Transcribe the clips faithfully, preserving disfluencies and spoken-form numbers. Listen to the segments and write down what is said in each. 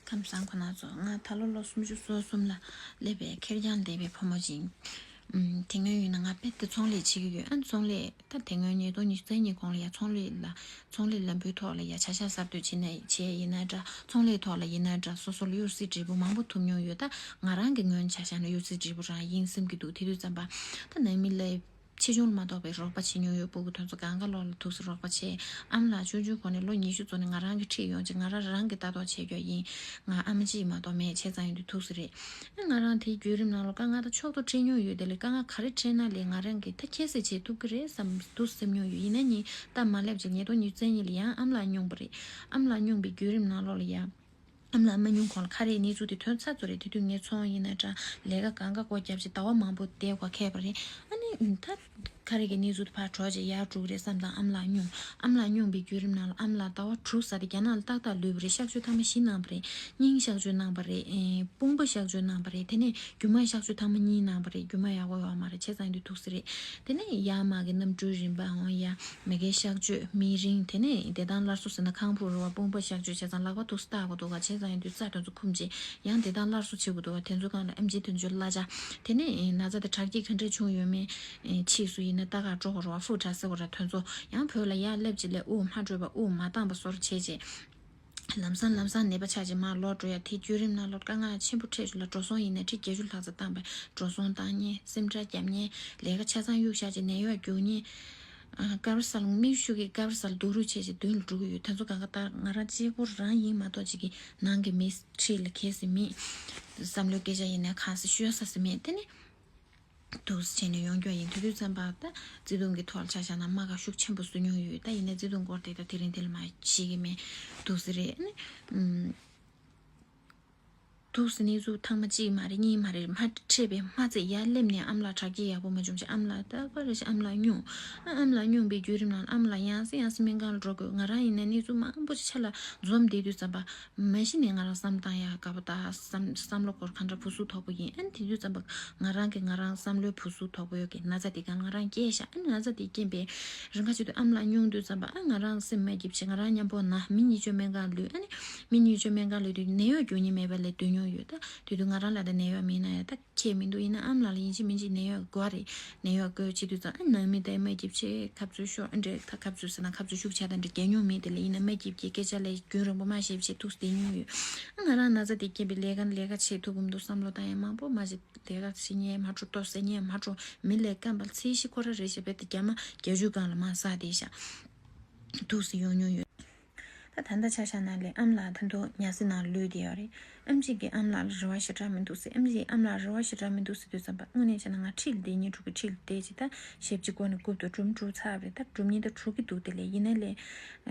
ཁམས་བཟང་ཁོ་ན་ཚོ། ང་ད་ལོ་ལོ་སུམ་ཅུ་སོ་གསུམ་ལ་སླེབས་པའི་ཁེར་རྐྱང་བསྡད་པའི་ཕོ་མོ་ཅིག་ཨུམ། དེ་སྔོན་ཡིན་ན་ང་དཔེ་དེ་ཚོང་ལས་བྱེད་ཀྱི་ཡོད། ཨ་ཚོང་ལས་ད་དེ་སྔོན་ཉིས་སྟོང་ཉི་ཤུ་རྩ་གཉིས་གོང་ལ་ཡ་ཚོང་ལས་ལ་ཚོང་ལས་ལམ་བུའི་ཐོག་ལ་ཡ་བྱ་གཞག་གསར་གཏོད་བྱེད་ནས་བྱས་ཡིན་ན་འདྲ། ཚོང་ལས་ཐོག་ལ་ཡིན་ན་འདྲ། སོ་སོ་ལ་གཡུར་ཟི་འབྲས་བུ་མང་པོ་ཐོབ་མྱོང་ཡོད། ད་ང་རང་གི་ངོས་ནས་ཆ་བཞག་ན་གཡུར་ཟི་འབྲས་བུ་རང་ཡིན་བསམ་གྱི་འདུག་དེ་དུས་ཙམ་པ་ད་ནང་མི་ལ་ཆེ་ཆུང་ལ་མ་གཏོགས་པའི་རོགས་པ་བྱེད་མྱོང་ཡོད། སྤུ་གུ་དེ་ཚོ་སྒང་ག་ལོག་ལ་ཐུག་སེ་རོགས་པ་བྱས། ཨ་མ་ལགས་ཆུང་ཆུང་གོང་ནས་ལོ་ཉི་ཤུ་ཙམ་ནས་ང་རང་གི་ཁྲིད་ཡོང་བྱས། ང་རང་རང་གི་ལྟ་རྟོག་བྱེད་རྒྱུ་ཡིན། ང་ཨ་མ་གཅིག་མ་གཏོགས་མེད། བྱས་ཙང་ཡིན་དུས་ཐུག་སེ་རེད། ཨ་ང་རང་དེའི་བརྒྱུད་རིམ་ནང་ལ་དཀའ་ངལ་ད་ཕྱོགས་ཏོ་འཕྲད་མྱོང་ཡོད། དེ་ལས་དཀའ་ངལ་ག་རེ་འཕྲད་ན་ལས་ང་རང་གིས་ད་ཁྱད་བསད་བྱེད་ཐུབ་ཀྱི་རེད་བསམ་འདུག་སེམས་མྱོང་ཡོད། ཡིན་ན་ནི་ད་མ་སླེབས་ཅིག་ཉིས་སྟོང་ཉི་ཤུ་རྩ་གཉིས་ལ་ཡང་ཨ་མ་ལགས་སྙུང་པ་རེད། ཨ་མ་ལགས་སྙུང་པའི་བརྒྱུད་རིམ་ནང་ལོགས་ལ་ཡང་། ཨ་མ་ལགས་མ་སྙུང་གོང་ལ་ཁ་རས་གནས་ཚུལ་དེ་ཐོན་ཚར་ཚར་རེད། དེ་དུས་ངས་ཚོང་ཡིན་ན་འདྲ། ལས་ཀ་གང་ག་སྒོ་བརྒྱབ་བྱས་ཟླ་བ་མང་པོ་བསྡད་དགོས་ཁེལ་བ་རེད། ཨ་ནི་ད་ཁ་རས་ཀྱི་གནས་ཚུལ་དེ་ཕར་གྲོགས་བྱས་ཡར་འགྲོ་གི་རེད་བསམ་དང་ཨ་མ་ལགས་སྙུང་། ཨ་མ་ལགས་སྙུང་པའི་བརྒྱུད་རིམ་ནང་ལ་ཨ་མ་ལགས་ཟླ་བ་དྲུག་ཙམ་དེ་རྒྱ་ནག་ལ་ཏག་ཏག་ལུས་པ་རེད། གཤག་བཅོས་ཐེངས་མ་བཞི་གནང་བ་རེད། སྙིང་གཤག་བཅོས་གནང་བ་རེད། ཨེ། དཔུང་པ་གཤག་བཅོས་གནང་བ་རེད། དེ་ནས་རྒྱུ་མ་གཤག་བཅོས་ཐེངས་མ་གཉིས་གནང་བ་རེད། རྒྱུ་མ་ཡག་པོ་ཡོད་མ་རེད། བྱས་ཙང་ཡིན་དུས་ཐུག་སེ་རེད། དེ་ནས་ཡར་མར་གྱི་གནམ་གྲུའི་རིམ་པ་འོང་ཡ། མ་གིའི་གཤག་བཅོས། མི་རིང་། དེ་ནས་བདེ་ཐང་སླར་གསོ་ཟེར་ན་ཁང་ཕུ་རུ་བ་དཔུང་པ་གཤག་བཅོས་བྱས་ཙང་ལག་པ་ཐུག་སྟག་གོ་འདུག་ག་བྱས་ཙང་ཡིན་དུས་རྩ་དེ་ཚོ་འཁུམ་བྱས་ཡང་བདེ་ཐང་སླར་གསོ་བྱེད་དགོས་འདུག་ག་དེ་ཚོའི་སྒང་ལ་ཨེམ་ཆི་དེ་ཚོའི་གླ་ཆ། དེ་ནས་ན་ཚ་དེ་དྲག་སྐྱེད་ག་འདྲས་བྱུང་ཡོད་མེད། ཕྱིས་སུ་ཡིན་ན་ལྟ་ག་འགྲོ་དགོས་རེད་བ། ཕུ་དྲག་ཟེར་དགོས་རེད། དེ་ཚོ་ཡང་བོད་ལ་ཡར་སླེབས་བྱས་ལས་དབུགས་མ་འཕྲོད་པ་དབུགས་མ་བཏང་པ་སོར་བྱས་བྱས། ལམ་སང་ལམ་སང་ནད་པ་ཆགས་ཀྱི་མར་ལོག་འགྲོ་ཡ། དེའི་བརྒྱུད་རིམ་ནང་ལོགས་དཀའ་ངལ་ཆེན་པོ་འཕྲད་བྱུང་ལ་འགྲོ་སོང་ཡིན་ན་ཁྲི་བརྒྱད་ཅུ་ལྷག་ཙམ་བཏང་བས་འགྲོ་སོང་བཏང་མཁན། སེམས་ཁྲལ་བརྒྱབ་མཁན། ལས་ཀ་ཆ་ཚང་གཡུག་བཞག་བྱས་ནད་གཡོག་རྒྱུག་མཁན། ཨ། ཀ་བར་སལ། མིག་ཤུགས་ཀྱིས་ཀ་བར་སལ་སྡུག་རུས་བྱས་བྱས་མདུན་ལ་འགྲོ་གི་ཡོད། དེ་ཚོ་གང་ག་ལྟར་ང་རང་གཅིག་པོ་རང་ཡིན་མ་གཏོགས་གཅིག་གི་ནང་གི་མི་ཁྲིད་ལ་གལ་སྲིད་མེད། བསམ་བློའི་སྐད་ཆ་ཡིན་ན་གང་སྲིད་ཤོད་ས་སྲིད་མེད། དེ་ནི། འདུག་སེ་བྱས་ནས་ཡོང་རྒྱུ་ཡིན། དེ་དུས་ཙམ་པ་ད་བརྩེ་དུང་གི་ཐོག་ལ་ཆ་བཞག་ན་རྨ་ཁ་ཤུགས་ཆེན་པོ་བཟོ་མྱོང་ཡོད། ད་ཡིན་ནའི་བརྩེ་དུང་སྐོར་དེ་ད་དེ་རིང་དེ་ལ་མ་བཤད་ཀྱི་མེད། འདུག་སེ་རེད། ཨ་ནི། ཨུམ། འདུག་སེ་གནས་ཚུལ་ཐེངས་མ་གཅིག་མ་རེད་གཉིས་མ་རེད། མ་འཕྲད་པའི་མ་ཚད་ཡར་སླེབས་ནས་ཨ་མ་ལགས་དྲག་སྐྱེད་ཡག་པོ་མ་བྱུང་བྱས་ཨ་མ་ལགས་རྟག་པར་རེ་བཞིན་ཨ་མ་ལགས་སྙུང་། ཨ། ཨ་མ་ལགས་སྙུང་པའི་བརྒྱུད་རིམ་ནང་ཨ་མ་ལགས་ཡང་སེ་ཡང་སེ་སྨན་ཁང་ལ་འགྲོ་དགོས། ང་རང་ཡིན་ན་གནས་ཚུལ་མང་པོ་ཅིག་ཆ་ལ་འཛོམས་བསྡད་དུས་ཙམ་པ། མ་གཞི་ནས་ང་རང་བསམ་བཏང་ཡག་དགའ་པོ་དང་བསམ་བསམ་བློ་སྐོར་གང་འདྲ་བུ་གཟུགས་དོག་པོ་ཡིན། ཨ་ནི་དེ་དུས་ཙམ་པ་ང་རང་གིས་ང་རང་བསམ་བློའི་བུ་གཟུགས་དོག་པོ་ཡོད་ཀྱི་ན་ཚ་དེ་གང་ང་རང་སྐྱེས་ཤག་ཨ་ནི་ན་ཚ་དེ་སྐྱེས་པའི་རིང་ག་ཅིག་ཏུ་ཨ་མ་ལགས་སྙུང་དུས་ཙམ་པ་ཨ་ང་རང་སེམས་མ་སྐྱིད་བྱས་ང་རང་མཉམ་པོ་ན། མི་གཉིས་ཆོས་སྨན་ཁང་ལུས། ཨ་ནི་མི་གཉིས་ཆོས་སྨན་ཁང་ལུས་དུས་ནད་གཡོག་རྒྱུག་མཁན་མེད་པ་ལས་སྡོད་མྱོང་ཡོད། ད་དེ་དུས་ང་རང་ལ་ད་ནད་གཡོག་མིན་ན་ཡང་ད་ཁྱད་མི་འདུག་ཡིན་ན་ཨ་མ་ལགས་ལ་ཡིན་གཅིག་མིན་གཅིག་ནད་གཡོག་དགོས་རེད། ནད་གཡོག་དགོས་བྱེད་དུས་ཙམ་ཨ་ནང་མི་དང་མ་སྐྱིད་བྱས་ཁ་རྩོད་ཤོར། ཨ་འདྲས་ད་ཁ་རྩོད་ཟེར་ན་ཁ་རྩོད་ཤུགས་ཆག་དང་འདྲ་རྒྱག་མྱོང་མེད། དེ་ལས་ཡིན་ན་མ་སྐྱིད་ཀྱི་སྐད་ཆ་ལས་རྒྱུན་རིང་པོ་མ་བཤད་བྱས་ཐུག་སེ་བསྡད་མྱོང་ཡོད། ཨ་ང་རང་ན་ཚ་དེ་སྐྱེས་པའི་ལས་ཀ་ལས་ཀ་བྱེད་ཐུབ་ཀྱི་མི་འདུག་བསམ་བློ་བཏང་ཡ་མང་པོ་མ་བྱེད། ལས་ཀ་བྱེད་མཁན་མ་འགྲོ། ལྟོ་ཟ་མཁན་མ་འགྲོ། མི་ལས་སྐམ་པ་ཚད་གཞི་ཁོ་རང་རེད་ཤག་དཔེ་དེ་རྒྱ་མ་བརྒྱད་ཅུ་སྒང་ལ་མར་ཟག་བསྡད་ཤག་ཐུག་སེ་ཡོང་མྱོང་ཡོད། ད་ད་ལྟ་ཆ་བཞག་ན་ལས་ཨ་མ་ལགས་ད་དུང་ཉལ་སའི་ནང་ལུས་བསྡད་ཡོད་རེད། ཨེམ་ཆི་གིས་ཨ་མ་ལགས་ལ་རེ་བ་ཞེ་དྲག་མི་འདུག་ཟེར། ཨེམ་ཆི་ཡིས་ཨ་མ་ལགས་ལ་རེ་བ་ཞེ་དྲག་མི་འདུག་ཟེར་དུས་ཙམ་པ་དངོས་གནས་བྱས་ན་ང་ཁྲིད་ལ་བསྡད་མཁན་དྲུག་གི་ཁྲིད་ལ་བསྡད་ཅིག་ད་ཞེ་པོ་ཅིག་འགོར་ནས་སྒུག་འདུག་སྒྲུབ་མི་འགྲུབ་ཚར་བ་རེད། ད་སྒྲུབ་མཁན་ད་དྲུག་གི་འདུག་དེ་ལས་ཡིན་ན་ལས།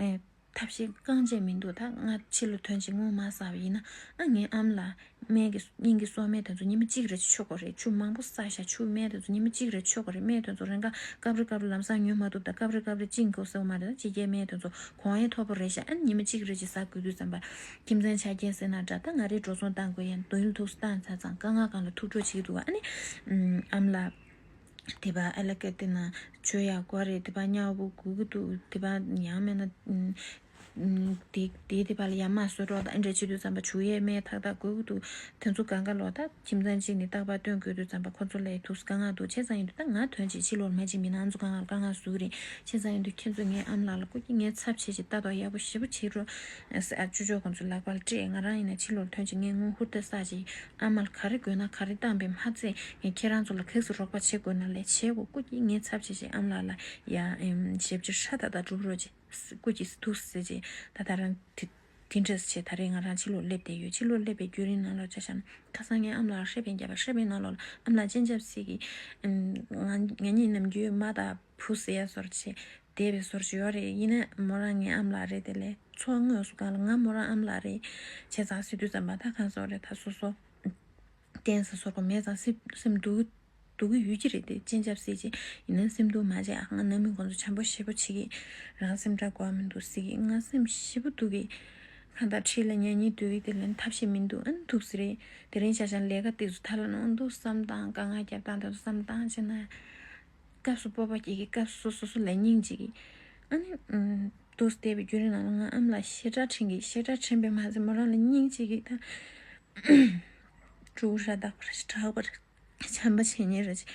ཨེ། ཐབས་ཤེས་རྐང་རྗེས་མི་འདུག་ད་ང་ཕྱི་ལོགས་ཐོན་ཅིག་སྔོན་མ་ཟ་བ་ཡིན་ན་ཨ་ངའི་ཨ་མ་ལགས་སྨན་གྱི་སྙིང་གི་གསོ་སྨན་དེ་ཚོ་ཉི་མ་གཅིག་རེ་ཅིག་མཆོད་དགོས་རེད། ཆུ་མང་པོ་བསགས་ཤག་ཆུ་སྨན་དེ་ཚོ་ཉི་མ་གཅིག་རེ་མཆོད་དགོས་རེད། སྨན་དེ་ཚོ་རན་ག་སྐབས་རེ་སྐབས་རེ་ལམ་སང་ཉོ་མ་ཐུབ། ད་སྐབས་རེ་སྐབས་རེ་བཅིངས་དགོས་ཟེར་བ་མ་རེད། ད་ཕྱི་རྒྱལ་སྨན་དེ་ཚོ་གོང་ཡང་མཐོ་པོ་རེད་ཤག་ཨ་ནི་ཉི་མ་གཅིག་རེ་ཅིག་ཟ་དགོས་དུས་ཙམ་པ་ཁྱིམ་ཚང་ཆ་རྐྱེན་ཟེར་ན་འདྲ། ད་ང་རེ་འགྲོ་སོང་བཏང་དགོས་ཡང་མདུན་ལ་ཐུག་སེ་བཏང་ཚར་ཙང་དཀའ་ངལ་སྒང་ལ་ཐུག་འགྲོ་བྱེད་ཀྱི་འདུག་ཨ་ནི་ཨམ་ལགས། དེ་པ་ཨ་ལ་སྐད་དེ་ན་བྱོས་ཡག་དགོས་རེད། དེ་པ་ཉལ་པོ་དགོས་ཀྱི་འདུག་དེ་པ་ཡང་མེད་ན་ཨུམ། དེ་དེ་དེ་པ་ལ་ཡར་མར་བཟོ་འགྲོ་དང་ཨེ་འདྲ་བྱེད་དུས་ཙམ་པ་བྱུག་ཡས་སྨན་ཐག་ཐག་དགོས་ཀྱི་འདུག་དེ་ཚོ་གང་ག་ལོག་ད་ཁྱིམ་ཚང་གཅིག་ནས་རྟག་པར་སྟོན་དགོས་དུས་ཙམ་པ་ཁོ་ཚོ་ལ་ཐུག་སེ་དཀའ་ངལ་འདུག་བྱས་ཙང་ཡིན་དུས་ད་ང་ཐོན་ཅིག་ཕྱི་ལོགས་མ་ཅིག་མིན་ན་ང་ཚོ་གང་ག་ལ་དཀའ་ངལ་བཟོ་གི་རེད། བྱས་ཙང་ཡིན་དུས་ཁྱེད་ཚོ་ངའི་ཨམ་ལགས་ལ་སྐུ་མཁྱེན་ངའི་ཚབ་བྱས་ཅིག་ལྟ་རྟོག་ཡག་པོ་ཞེ་པོ་བྱེད་རོགས་ཟེར་ཨ་ཅོ་ཅོ་ཁོང་ཚོ་ལག་པ་ལ་སྤྲད། ང་རང་ཡིན་ན་ཕྱི་ལོགས་ཐོན་ཅིག་ངས་སྔོན་ཧུར་ཐག་བསགས་ཅིག་ཨ་མ་ལ་ག་རེ་དགོས་ན་ག་རེ་བཏང་པའི་མ་ཚད་ངས་ཁྱེད་རང་ཚོ་ལ་ག་ཚོད་རོགས་པ་བྱེད་དགོས་ན་ལས་བྱེད་དགོས། སྐུ་མཁྱེན་ངའི་ཚབ་བྱས་ཅིག་ཨམ་ལགས་ལ་ཡ་ཨེམ་ཞབས་ཕྱི་ཧྲ་ཏག་ཏག་སྒྲུབ་རོགས་ཅིག་སྐུ་མཁྱེན་ཐུགས་རྗེ་ཆེ། ད་ད་རང་དེ་དེ་འདྲས་བྱས་ད་རེས་ང་རང་ཕྱི་ལོགས་སླེབས་བསྡད་ཡོད། ཕྱི་ལོགས་སླེབས་པའི་བརྒྱུད་རིམ་ནང་ལོགས་ཆ་བཞག་ན་ཁ་སང་ངས་ཨམ་ལགས་ཧྲེ་པན་བརྒྱབ་པ། ཧྲེ་པན་ནང་ལོགས་ལ་ཨམ་ལགས་སྤྱན་ཆབ་སྲས་ཀྱི་ཨམ་ང་ང་གཉིས་ནམ་རྒྱུན་མ་དང་བུ་ཟེར་ཡ་བཟོ་འདྲ་བྱས་བསྡད་པའི་བཟོ་འདྲ་ཅིག་ཡོད་རེད། ཡིན་ན་མོ་རང་ངའི་ཨམ་ལགས་རེད། དེ་ལས་ཚོགས་དངོས་སུ་སྒང་ལ་ང་མོ་རང་ཨམ་ལགས་རེད། བྱས་ཙང་ཟེར་དུས་ཙམ་པ་ད་གང་བཟོ་རེད། ད་སོ་སོ་བསྟན་ས་བཟོ་དགོས་མེད་ཙང་སེམས་སེམས་སྡུག་སྡུག་གི་ཡོད་ཀྱི་རེད། དེ་སྤྱན་ཆབ་སྲས་ཀྱི་ཡིན་ན་སེམས་སྡུག་མ་བྱེད་ཨ། ང་ནང་མི་ཁོང་ཚོ་བྱམས་པོ་ཞེ་པོ་བྱེད་ཀྱི་རང་སེམས་ཁྲལ་དགོས་མི་འདུག་ཟེར་གྱི་ང་སེམས་ཞེ་པོ་སྡུག་གི་ཁ་བརྡ་ཁྲིད་ལ་ཉན་ཉན་སྡུག་གི་དེ་ལན་ཐབས་ཤེས་མི་འདུག་ཨ་ནི་ཐུགས་སེ་རེད། དེ་རིང་ཆ་བཞག་ལས་ཀ་དེ་ཚོ་ཐ་ལ་ནང་འདུག་བསམ་སྟངས་དཀའ་ངལ་རྒྱབ་སྟངས་དེ་ཚོ་བསམ་སྟངས་བྱས་ན་སྐབས་སུ་སྤོབས་པ་སྐྱེ་གི་སྐབས་སུ་སོ་སོ་ལ་སྙིང་རྗེ་གི་ཨ་ནི། འདུག་བསྡད་པའི་བརྒྱུད་རིམ་ནང་ལ་ང་ཨ་མ་ལགས་ཞེ་དྲག་དྲན་གི། ཞེ་དྲག་དྲན་པས་མ་ཚད་མོ་རང་ལ་སྙིང་རྗེ་གི་ད། ཕྲུ་གུ་ཧྲ་ཐག་པ་ར་ཞེ་དྲག་པ་ར་བྱམས་པ་བྱེད་མཁན་ར་ཅིག་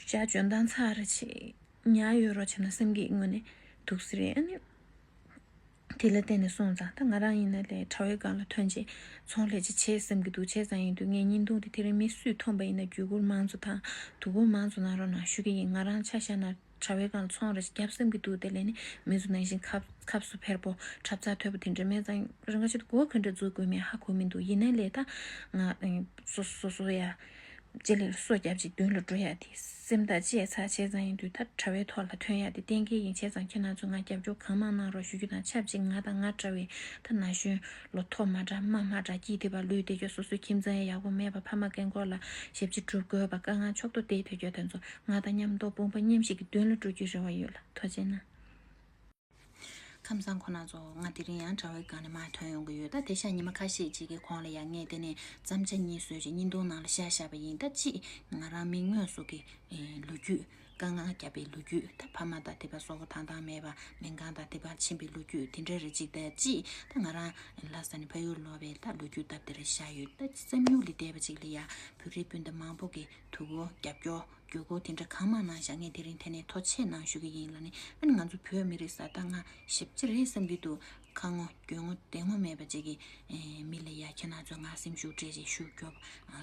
བྱ་འཇོན་ཐང་ཚ་ར་ཅིག་ཉར་ཡོད་རོགས་བྱས་ན་བསམ་གི་དངོས་གནས་འདུག་སེ་རེད། ཨ་ནི་དེ་ལ་བརྟེན་ནས་སོང་ཙང་ད་ང་རང་ཡིན་ན་ལས་དྲ་བའི་སྒང་ལ་ཐོན་རྗེས་ཚོང་ལས་ཅིག་བྱེད་བསམ་གི་འདུག་བྱས་ཙང་ཡིན་དུས་ངས་བརྙན་ཐུང་དེ་དེ་རིང་མི་སུས་མཐོང་པ་ཡིན་ན་བརྒྱུད་བསྐུར་མང་ཙམ་དང་དུས་འཁོར་མང་ཙམ་གནང་རོགས་གནང་ཞུ་གི་ཡིན། ང་རང་ཆ་བཞག་ན་དྲ་བའི་སྒང་ལ་ཚོང་རེ་ཞིག་བརྒྱབ་བསམ་གི་འདུག་དེ་ལས་ནི་མི་ཚོ་ནང་བཞིན་ཁབ་ཁབ་སུ་འཕེར་པོ་གྲབས་ཚ་དོད་པོ་དེ་འདྲ་མེད་ཙང་རང་ག་ཅིག་ཏུ་གོ་ག་འདྲ་འཛུགས་དགོས་མེད་ཧ་གོ་མི་འདུག་ཡིན་ནའི་ལས་ད་ང་སོ་སོ་སོ་ཡ་ལྕེ་ལེར་སོ་བརྒྱབ་ཅིག་མདུན་ལ་འགྲོ་ཡ་དེ་སེམས་ཐག་བཅད་ཚར་བྱས་ཙང་ཡིན་དུས་ད་དྲ་བའི་ཐོག་ལ་ཐོན་ཡ་དེ་གཏན་འཁེལ་ཡིན། བྱས་ཙང་ཁྱེད་རང་ཚོ་ང་རྒྱབ་སྐྱོར་གང་མང་གནང་རོགས་ཞུ་རྒྱུ་དང་ཆབས་ཅིག་ང་དང་ང་འདྲ་བའི་ད་ན་གཞོན་ལོ་ཐོ་མ་འདྲ་དམའ་དམའ་འདྲ་སྐྱིད་དེ་བ་ལུས་བསྡད་རྒྱུ་སོ་སོའི་ཁྱིམ་ཚང་ཡག་པོ་མེད་པ་ཕ་མ་རྐྱེན་འཁོར་ལ་ཞབས་ཕྱི་སྒྲུབ་དགོས་པ་དཀའ་ངལ་ཕྱོགས་གཏོགས་བསྡད་ཐུབ་རྒྱུ་དེ་ཚོ་ང་དང་མཉམ་དུ་དཔུང་པ་མཉམ་གཤིབ་ཀྱི་མདུན་ལ་འགྲོ་རྒྱུའི་རེ་བ་ཡོད་ལ་ཐུགས་རྗེ་གནང་། ཁམས་བཟང་ཁོ་ན་ཚོ་ང་དེ་རིང་ཡང་དྲ་བའི་སྒང་ནས་མར་ཐོན་ཡོང་གི་ཡོད། ད་དེ་ཤ་ཉི་མ་ཁ་ཤས་ཅིག་གི་གོང་ལ་ཡང་ངས་དེ་ནས་བརྩམ་བྱ་གཉིས་བཟོས་ཤིང་བརྙན་ཐུང་ནང་ལ་བཞག་བཞག་པ་ཡིན། ད་ཅིག་ང་རང་མི་དངོས་སུ་གི་ལོ་རྒྱུས་དཀའ་ངལ་བརྒྱབ་པའི་ལོ་རྒྱུས་ད་ཕ་མ་དང་དེ་བ་སོག་པོ་ཐང་ཐང་མེད་པ་མི་གང་དང་དེ་བ་ཕྱིན་པའི་ལོ་རྒྱུས་དེ་འདྲ་རེ་ཅིག་ད་ཅིག་ད་ང་རང་ལྷ་ས་ནས་ཕ་ཡུལ་ལོག་པའི་ད་ལོ་རྒྱུས་སྟབས་བདེ་རེ་བཞག་ཡོད། ད་བསམ་ཡུལ་ལས་འདས་པ་ཅིག་ལ་ཡང་བོད་རིགས་སྤུན་ཟླ་མང་པོ་གི་ཐུགས་ཁུར་རྒྱབ་སྐྱོར། བརྒྱུད་སྐུར་དེ་འདྲ་གང་མང་གནང་བཞག་ངས་དེ་རིང་དེ་ནས་ཐུགས་རྗེ་ཆེ་གནང་ཞུ་གི་ཡིན་ལ་ནི། ཨ་ནི་ང་ཚོ་བོད་མི་རིགས་ས་ད་ང་ཞིབ་ཅི་རེད་བསམ་གྱི་འདུག་ཁ་ངོ་རྒྱུས་ངོ་བདེ་ངོ་མེད་པ་ཅིག་གི་མི་ལ་ཡ་ཁྱེད་རང་ཚོ་ང་སེམས་ཤུགས་སྤྲད་ཅིག་ཤུགས་རྒྱོབ་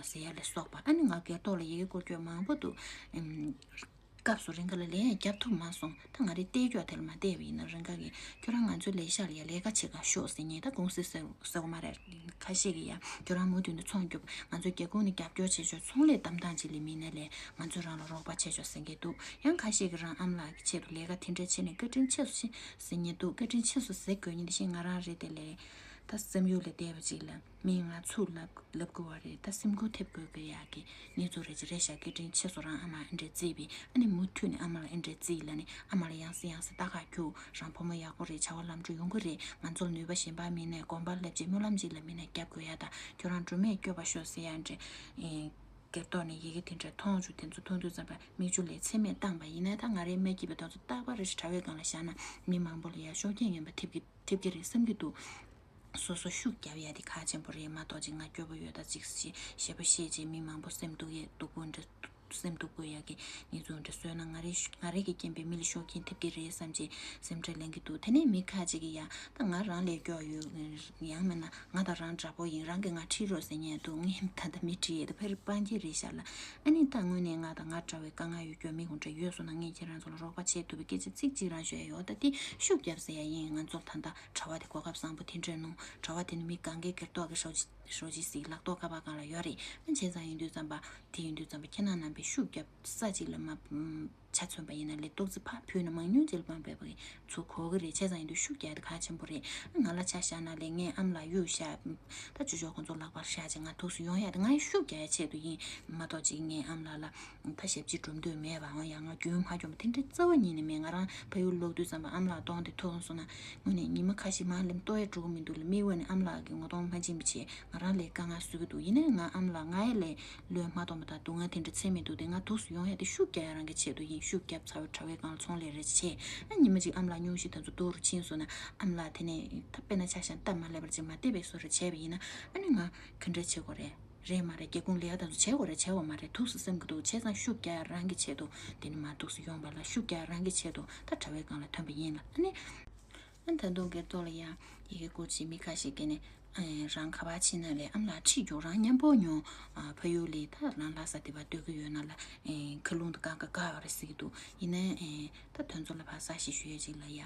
ཟེར་ཡ་ལ་སོགས་པ། ཨ་ནི་ང་སྒེར་ཐོག་ལ་ཡི་གེ་བསྐུར་སྐྱོད་མང་པོ་འདུག་སྐབས་སུ་རིང་ག་ལ་ལན་ཡང་རྒྱབ་ཐུབ་མ་སོང་། ད་ང་རེ་བལྟས་ཀྱོག་དེ་ལ་མ་བལྟས་པ་ཡིན་ན་རིང་ག་གི་ཁྱོད་རང་ང་ཚོའི་ལས་ཤག་ལ་ཡ་ལས་ཀ་བྱེད་ག་ཤོག་ཟེར་ཉེ་ད་གུང་སེང་ཟེར་ཟེར་བ་མ་རེད། ཁ་ཤས་ཀྱིས་ཡ་ཁྱོད་རང་མུ་མཐུད་ནས་ཚོང་རྒྱོབ། ང་ཚོ་རྒྱ་གུང་ནས་རྒྱབ་སྐྱོར་བྱེད་ཆོག་ཚོང་ལས་བདམས་སྟངས་ཅིག་ལས་མིན་ན་ལས་ང་ཚོ་རང་ལ་རོགས་པ་བྱེད་ཆོག་ཟེར་མཁན་འདུག་ཡང་ཁ་ཤས་ཀྱིས་རང་ཨ་མ་ལགས་ཀྱི་ཆེད་དུ་ལས་ཀ་དེ་འདྲ་བྱེད་ནས་བཀའ་དྲིན་ཆེ་སོ་ཞེས་ཟེར་མཁན་འདུག་བཀའ་དྲིན་ཆེ་སོ་ཟེར་དགོས་མཁན་དེ་བཞིན་ང་རང་རེད་དེ་ལས་ད་སེམས་ཡུལ་ལས་འདས་པ་ཅིག་ལ་མིས་ང་ཚུར་ལབ་ལབ་དགོས་བ་རེད། ད་སེམས་ཁུར་ཐེབས་དགོས་ཀྱི་ཡག་གི་གནས་ཚུལ་རེད་ཅེས་རེད་ཤག་བཀའ་དྲིན་ཆེ་སོ། རང་ཨ་མ་ཨེ་འདྲས་བརྩིས་པས་ཨ་ནི་མུ་མཐུད་ནས་ཨ་མ་ལ་ཨེ་འདྲས་བརྩིས་ལ་ནི་ཨ་མ་ལ་ཡང་སེ་ཡང་སེ་ལྟ་ག་རྒྱུགས། རང་བུ་མོ་ཡག་པོ་རེད། བྱ་བ་ལམ་འགྲོ་ཡོང་གི་རེད། ང་ཚོར་ནུས་པ་གཞན་པ་མིན་ནས་གོམ་པ་སླེབས་རྗེས་སྨོན་ལམ་གཅིག་ལ་མིན་ནས་རྒྱབ་དགོས་ཡ་ད་ཁྱོད་རང་སྒྲུབ་མེད་སྐྱོབ་པ་ཤོག་ཟེར་ཡ་འདྲས། སྒེར་ཐོག་ནས་ཡི་གེ་དེ་འདྲ་མཐོང་བྱུང་། དེ་ཚོ་མཐོང་དུས་ཙམ་པ་མིག་ཆུ་ལས་ཚད་མེད་བཏང་པ་ཡིན་ན་ད་ང་རའི་མ་སྐྱིད་པ་དེ་ཚོ་རྟག་པར་རེ་ཞིག་དྲ་བའི་སྒང་ལ་བཞག་ན་མི་མང་པོ་ལ་ཡ་ཤུགས་རྐྱེན་ངན་པ་ཐེབས་ཀྱི་ཐེབས་ཀྱི་རེད་བསམ་གྱི་འདུག་སོ་སོ་ཤུགས་རྒྱབ་ཡ་དེ་ཁག་ཆེན་པོ་རེད་མ་གཏོགས་ཅིག་ང་སྐྱོ་པོ་ཡོད་ད་ཅིག་ཞེ་ཞེ་པོ་བཤད་ཅིག་མི་མང་པོ་སེམས་སྡུག་ཡས་སྡུག་པོ་འདྲ་སེམས་སྡུག་པོ་ཡ་གི་གནས་ཚུལ་འདྲ་བཟོས་ན་ང་རེ་ང་རེ་གི་རྐྱེན་པས་མི་ལ་ཤུགས་རྐྱེན་ཐེབས་ཀྱི་རེད་བསམ་ཅིག་སེམས་ཁྲལ་ལེན་གྱི་འདུག་དེ་ནས་མི་ཁ་ཅིག་གིས་ཡ་ད་ང་རང་ལས་སྐྱོ་ཡོད་ཡང་མིན་ན་ང་དང་རང་འདྲ་པོ་ཡིན། རང་གིས་ང་ཁྲིད་རོགས་ཟེར་མཁན་འདུག་ངས་ད་ལྟ་མི་ཁྲིད་ཡས་ད་ཕེར་སྤང་གི་རེད་ཤག་ལ། ཨ་ནི་ད་དངོས་གནས་ང་དང་ང་འདྲ་བའི་དཀའ་ངལ་ཡོད་སྐྱོ་མི་གུང་འདྲ་ཡོད་སོང་ན་ངས་ཁྱེད་རང་ཚོ་ལ་རོགས་པ་བྱེད་ཐུབ་པའི་སྐད་ཆ་ཚིག་གཅིག་རང་ཤོད་ཡ་ཡོད། ད་དེ་ཤུགས་རྒྱབ་ཟེར་ཡ་ཡིན། ང་ཚོར་ད་ལྟ་གྲྭ་པ་དེ་གོ་སྐབས་བཟང་པོ་དེ་འདྲ་གནང་། གྲྭ་པ་དེ་ནི་མི་གང་གའི་སྒེར་ཐོག་གི་ཧྲོ་ཅི་ཧྲོ་ཅི་ཟིག་ལག་ཐོག་ཁ་པར་སྒང་ལ་ཡོད་རེད། ཨ་བྱས་ཙང་ཡིན་དུས་ཙམ་པ་དེ་ཡིན་དུས་ཙམ་པ་ཁྱེད་རང་རྣམ་པས་ཤུགས་རྒྱབ་ས་གཅིག་ལ་མ་ཆ་མཚོན་པ་ཡིན་ན་ལས་ཏོག་ཙི་ཕར་ཕུལ་ན་མང་ཉུང་ཅིག་ལ་དཔང་འབེབས་པ་ཚུར་གོ་གི་རེད། བྱས་ཙང་ཡིན་དུས་ཤུགས་རྒྱག་ཡ་དེ་གལ་ཆེན་པོ་རེད། ང་ལ་ཆ་བཞག་ན་ལས་ངའི་ཨ་མ་ལགས་གཡུག་བཞག་ད་ཅོ་ཅོ་ཁོང་ཚོ་ལག་པར་བཞག་ཅིག་ང་ཐུགས་སུ་ཡོང་ཡ་དེ་ང་ཡི་ཤུགས་རྒྱག་ཡ་ཆེད་དུ་ཡིན་མ་གཏོགས་ཅིག་ངའི་ཨ་མ་ལགས་ལ་ད་ཞབས་ཕྱི་སྒྲུབ་འདོད་མེད་པའང་ཡང་ང་རྒྱུན་མ་སྐྱོང་བ་དེ་འདྲའི་རྩ་བ་ཉིད་ནས་མེད། ང་རང་ཕ་ཡུལ་ལོག་དུས་ཙམ་པ་ཨ་མ་ལགས་གདོང་དེ་མཐོང་སོང་ན་དངོས་གནས་ཉི་མ་ཁ་ཤས་མར་ལེམ་ལྟོ་ཡ་འགྲོ་གི་མི་འདུག་ལ། མིག་དབང་ནས་ཨ་མ་ལགས་ཀྱི་ངོ་གདོང་མ་འཇིགས་པ་བྱས་ང་རང་ལས་དཀའ་ངལ་བཟོ་གི་འདུག་ཡིན་ནའི་ང་ཨ་མ་ལགས་ང་ཡི་ལས་བློས་མ་གཏོང་པ་དང་སྡུག་བསྔལ་དེ་འདྲ་ཚད་མེད་འདུག་དེ་ང་ཐུགས་སུ་ཡོང་ཡ་དེ་ཤུགས་རྒྱག་ཡ་རང་གི་ཆེད་དུ་ཡིན། ཤུགས་རྒྱབ་ཚར་བའི་དྲ་བའི་སྒང་ཚོང་ལས་རེ་བྱས་ཨ་ཉི་མ་གཅིག་ཨ་མ་ལགས་སྙུང་གཞི་དེ་ཚོ་སྡུག་རུ་ཕྱིན་སོང་ན་ཨ་མ་ལགས་དེ་ནས་ད་དཔེར་ན་ཆ་བཞག་ན་སྟབས་མ་ལེགས་པར་ཅིག་མ་བལྟས་པའི་བཟོ་འདྲ་བྱས་པ་ཡིན་ན་ཨ་ནི་ང་ག་འདྲ་བྱེད་དགོས་རེད། རེད་མ་རེད། སྒེའུ་ཁུང་ལས་ཀ་དེ་ཚོ་བྱེད་དགོས་རེད། བྱེད་དགོས་མ་རེད། ཐུགས་སུ་བསམ་གྱི་འདུག་བྱས་ཙང་ཤུགས་རྒྱག་ཡ་རང་གི་ཆེད་དུ་དེ་ནི་མ་ཐུགས་སུ་ཡོང་པ་ལ་ཤུགས་རྒྱག་ཡ་རང་གི་ཆེད་དུ་ད་དྲ་བའི་སྒང་ལ་ཐོན་པ་ཡིན་ལ། ཨ་ནི། ཨ་ད་དུང་སྒེར་ཐོག་ལ་ཡང་ཡི་གེ་བསྐུར་ཅིག་མི་ཁ་ཤས་ཀྱིས་ནི་ཨ་རང་ག་པར་ཕྱིན་ན་ལས་ཨ་མ་ལགས་ཁྲིད་རྒྱུགས། རང་མཉམ་པོ་མྱོང་། ཨ་ཕ་ཡུལ་ལས་ད་རང་ལྷ་ས་དེ་པར་སྡོད་ཀྱི་ཡོད་ན་ལ་ཨེ་མཁའ་རླུང་དེ་གང་ག་ག་བ་རེད་ཟེར་གྱི་འདུག་ཡིན་ནའི་ཨེ་ད་དོན་ཚོ་ལ་ཕར་ས་ཞིག་ཞུ་ཡས་ཅིག་ལ་ཡ་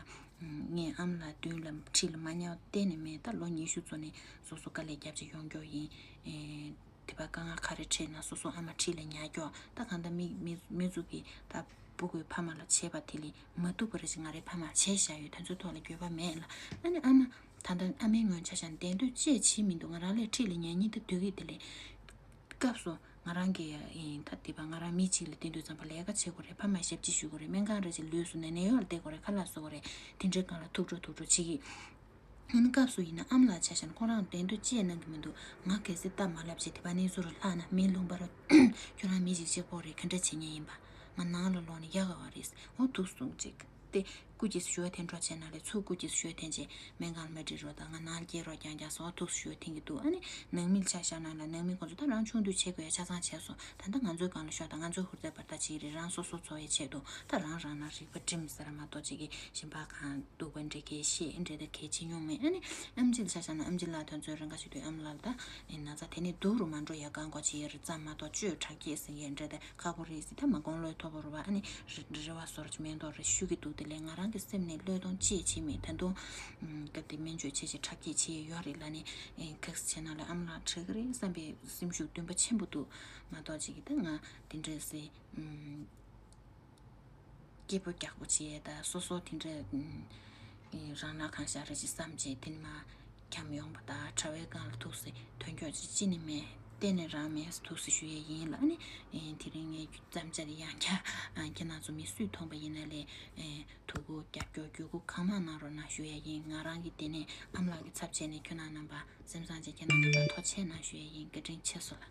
ངས་ཨ་མ་ལགས་མདུན་ལ་ཁྲིད་ལ་མ་ཉར་བ་གཏན་ནས་མེད། ད་ལོ་ཉི་ཤུ་ཙམ་ནས་སོ་སོ་དཀའ་ལས་རྒྱབ་ཅིག་ཡོང་རྒྱུ་ཡིན། ཨེ་དེ་པར་དཀའ་ངལ་ག་རེ་འཕྲད་ན་སོ་སོ་ཨ་མ་ཁྲིད་ལ་ཉར་རྒྱུ། ད་གང་ལྟར་མི་མི་མི་ཚོ་གིས་ད་སྤུ་གུའི་ཕ་མ་ལ་བྱས་པ་དེ་ལས་མ་ཐུབ་པ་རེ་ཞིག་ང་རའི་ཕ་མར་བྱས་བཞག་ཡོད། དེ་ཚོའི་ཐོག་ལ་འགྱོད་པ་མེད་ལ། ཨ་ནི་ཨ་མ་ད་ལྟ་ཨ་མའི་ངོས་ཆ་བཞག་ན་བདེན་དོན་ཅི་བྱེད་མི་འདུག་ང་རང་ལས་ཁྲིད་ལ་ཉར་ཉིན་ད་སྡོད་ཀྱི་དེ་ལས་སྐབས་སུ་ང་རང་གི་ཡིན་ད་དེ་པར་ང་རང་མི་གཅིག་ལ་བསྟེན་དུས་ཙམ་པ་ལས་ཀ་བྱེད་དགོས་རེད། ཕ་མར་ཞབས་ཕྱི་ཞུ་དགོས་རེད། སྨན་ཁང་རེ་ཞིག་ལུས་སོང་ན་ནད་གཡོག་ལ་བསྡད་དགོས་རེད། ཁ་ལག་བཟོ་དགོས་རེད། དེ་འདྲའི་སྒང་ལ་ཐུགས་སྤྲོ་ཐུགས་སྤྲོ་བྱེད་ཀྱི། ཨ་ནི་སྐབས་སུ་ཡིན་ན་ཨ་མ་ལགས་ཆ་བཞག་ན་ཁོ་རང་བདེན་དོན་ཅི་ཡང་གནང་གི་མི་འདུག་ང་གལ་སྲིད་སྟབས་མ་ལེགས་བྱས་དེ་པར་གནས་ཚུལ་རུ་ལྷག་ན་མི་ལུང་པ་རུ་ཁྱོད་རང་མི་གཅིག་གཅིག་པོ་རེད། ག་འདྲ་བྱེད་མཁན་ཡིན་པ། ང་ནང་ལ་ལོག་ནས་ཡག་ག་བ་རེད། འོ་འདུག་གསུངས་ཅིག་དེ། སྐུ་མཁྱེན་ཞུ་བ་འཐེན་འགྲོ་བྱས་ན་ལས་ཚུར་སྐུ་མཁྱེན་ཞུ་བ་འཐེན་བྱས་སྨན་ཁང་ལ་མ་འགྲིག་རོགས་དང་ང་ནང་སྐྱེལ་རོགས་རྐྱང་རྐྱང་ཟེར་བ་ཐུགས་སུ་ཞུ་བ་འཐེན་གྱི་འདུག་ཨ་ནི་ནང་མི་ལ་ཆ་བཞག་ན་ལ་ནང་མི་ཁོང་ཚོ་ད་རང་ཆུང་དུས་བྱེད་དགོས་ཡ་ཆ་ཚང་བྱས་སོང་། ད་ལྟ་ང་ཚོའི་སྒང་ལ་ཤོག་དང་ང་ཚོའི་ཧུར་ཐག་བར་ཐག་བྱེད་ཀྱི་རེད། རང་སོ་སོ་འཚོ་བའི་ཆེད་དུ་ད་རང་རང་ན་རིག་པ་སྒྲིམ་ཟེར་མ་གཏོགས་ཅིག་གི་གཞན་པ་གང་སྡུག་པ་འདྲེ་གལ་ཤེས་འདྲེ་ད་གལ་ཆེ་མྱོང་མེད། ཨ་ནི་ཨམ་ཆི་ལ་ཆ་བཞག་ན་ཨམ་ཆི་ལགས་དོན་ཚོད་རང་ག་ཞིག་དུས་ཨམ་ལགས་ད་ན་ཚ་དེ་ནི་སྡུག་རུ་མ་འགྲོ་ཡ་གང་གོ་ཆེ་ཡ་རེད་ཙམ་མ་གཏོགས་བཅོས་དྲག་སྐྱེད་ཟེར་ཡ་འདྲེ་ད། ཁག་པོ་རེད་ཟེར། ད་མ་དགོངས་ལོས་ཐོབ་པོ་རུ་བ་ཨ་ནི་རེ་རེ་བ་སོར་ཅི་མེན་ཏོག་རེ་ཤུ་གི་འདུག་དེ་ལས་ང་རང་གི་སེམས་ནས་བློས་གཏོང་ཅི་བྱེད་མེད། ད་དུང་སྐབས་དེ་སྨན་བཅོས་བྱེད་ཅི་དྲག་སྐྱེད་བྱེད་ཡོད་རེད་ལ་ནི་ཁག་བྱེད་ན་ལ་ཨམ་ལགས་ཁྲེ་གི་རེད་བསམ་པའི་སེམས་ཤུགས་འདུན་པ་ཆེན་པོ་འདུག་མ་གཏོགས་ཅིག་གི་ད་ང་དེ་འདྲས་སེ་སྐྱེ་པོ་རྒྱག་པོ་བྱེད་ད་སོ་སོ་དེ་འདྲས་རང་ལ་གང་ཤར་རེ་ཅི་བསམ་བྱེད་དེ་ནི་མ། འཁྱམ་ཡོང་པ་དང་དྲ་བའི་སྒང་ལ་ཐུགས་སེ་ཐོན་སྐྱོད་ཅི་ཅི་ནི་མེད། གཏན་ནས་རང་མེད་ཐུགས་སེ་ཞུ་ཡས་ཡིན་ལ་ནི། དེ་རིང་ངས་བརྩམས་བྱ་དེ་ཡང་བསྐྱར་ཁྱེད་རང་ཚོ་མི་སུས་མཐོང་པ་ཡིན་ན་ལས་ཐུགས་ཁུར་རྒྱབ་སྐྱོར་བརྒྱུད་སྐུར་གང་མང་གནང་རོགས་གནང་ཞུ་ཡས་ཡིན། ང་རང་གི་དེ་ནས་ཨམ་ལགས་ཀྱི་ཚབ་བྱས་ནས་ཁྱོད་རང་རྣམ་པ་སེམས་བཟང་བྱས་ཁྱེད་རང་རྣམ་པ་ཐུགས་རྗེ་གནང་ཞུ་ཡས་ཡིན། བཀའ་དྲིན་ཆེ་ཞུ་ལ།